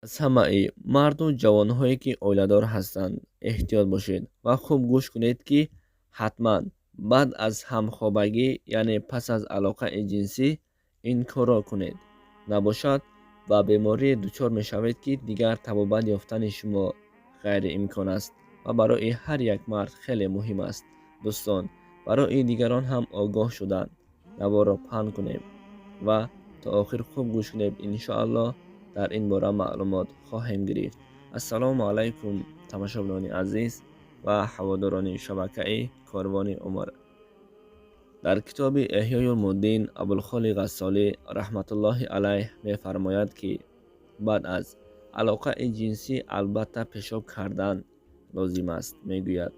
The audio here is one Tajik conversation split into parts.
Аз ҳамаи марду ҷавонҳое, ки оиладор ҳастанд, эҳтиёт бошед ва хуб гӯш кунед, ки ҳатман баъд аз ҳамхобагӣ, яъне пас аз алоқаи ҷинсӣ, ин корро кунед. Набошад, ба беморие дучор мешавед, ки дигар табобат ёфтани шумо ғайриимкон аст ва барои ҳар як мард хеле муҳим аст. Дӯстон, барои дигарон ҳам огоҳ шудан наворро паҳн кунем ва то охир хуб гӯш кунем. Иншоаллоҳ, дар ин бора маълумот хоҳем гирифт. Ассалому алайкум, тамошобинони азиз ва ҳаводорони шабакаи Корвони Умр. Дар китоби Эҳёюлмуддин Абулхоли Ғассолӣ раҳматуллоҳи алайҳ мефармояд, ки баъд аз алоқаи ҷинсӣ албатта пешоб кардан лозим аст. Мегӯяд,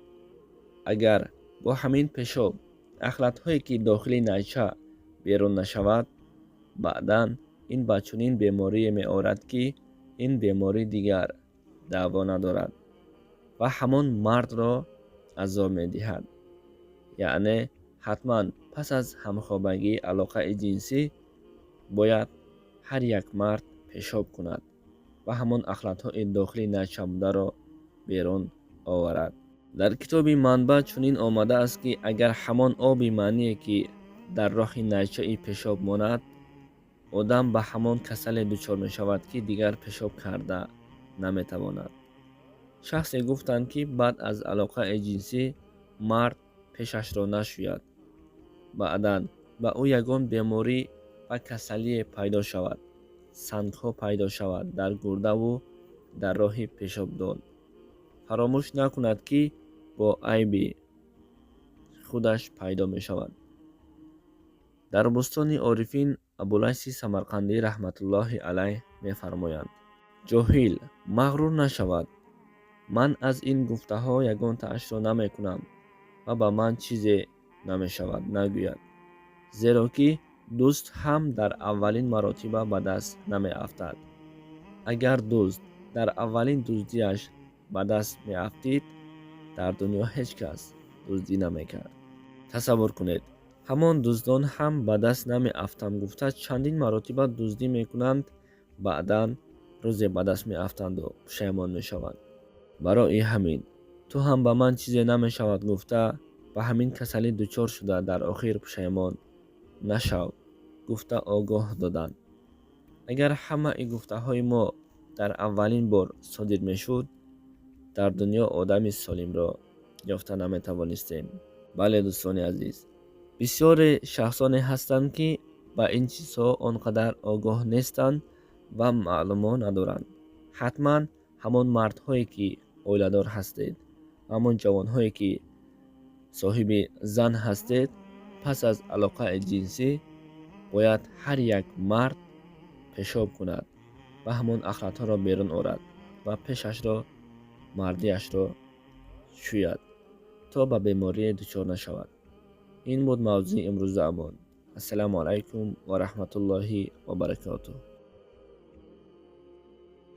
агар бо ҳамин пешоб ахлатҳое, ки дохили найча, берун нашавад, баъдан ин ба чунин беморие меорад, ки ин беморӣ дигар даво надорад ва ҳамон мардро азоб медиҳад. Яъне ҳатман пас аз ҳамхобагӣ, алоқаи ҷинсӣ, бояд ҳар як мард пешоб кунад ва ҳамон ахлатҳои дохили найча бударо берун оварад. Дар китоби Манбаъ чунин омадааст, ки агар ҳамон оби мание, ки дар роҳи найчаи пешоб монад, одам ба ҳамон касале дучор мешавад, ки дигар пешоб карда наметавонад. Шахсе гуфтанд, ки баъд аз алоқаи ҷинсӣ мард пешашро нашӯяд, баъдан ба ӯ ягон беморӣ ва касалие пайдо шавад, сангҳо пайдо шавад дар гурдаву дар роҳи пешобдон. Фаромӯш накунад, ки бо айби худаш пайдо мешавад. Дар Бӯстони Орифин Абулайси Самарқандӣ раҳматуллоҳи алайҳ мефармоянд: «Ҷоҳил мағрур нашавад, ман аз ин гуфтаҳо ягон таашро намекунам ва ба ман чизе намешавад, нагӯяд, зеро ки дузд ҳам дар аввалин маротиба ба даст намеафтад. Агар дузд дар аввалин дуздиаш ба даст меафтид, дар дунё ҳеҷ кас дуздӣ намекард». Тасаввур кунед, ҳамон дуздон ҳам ба даст намеафтам гуфта, чандин маротиба дуздӣ мекунанд, баъдан рӯзе ба даст меафтанду пушаймон мешаванд. Барои ҳамин ту ҳам ба ман чизе намешавад гуфта, ба ҳамин касалӣ дучор шуда, дар охир пушаймон нашав, гуфта огоҳ доданд. Агар ҳамаи гуфтаҳои мо дар аввалин бор содир мешуд, дар дунё одами солимро ёфта наметавонистем. Бале, дӯстони азиз, бисёре шахсоне ҳастанд, ки ба ин чизҳо он қадар огоҳ нестанд ва маълумот надоранд. Ҳатман ҳамон мардҳое, ки оиладор ҳастед, ҳамон ҷавонҳое, ки соҳиби зан ҳастед, пас аз алоқаи ҷинсӣ бояд ҳар як мард пешоб кунад ва ҳамон ахлатҳоро берун орад ва пешашро, мардиашро шӯяд, то ба беморие дучор нашавад. Ин буд мавзӯи имрӯзаамон. Ассалому алайкум ва раҳматуллоҳи ва баракотуҳ.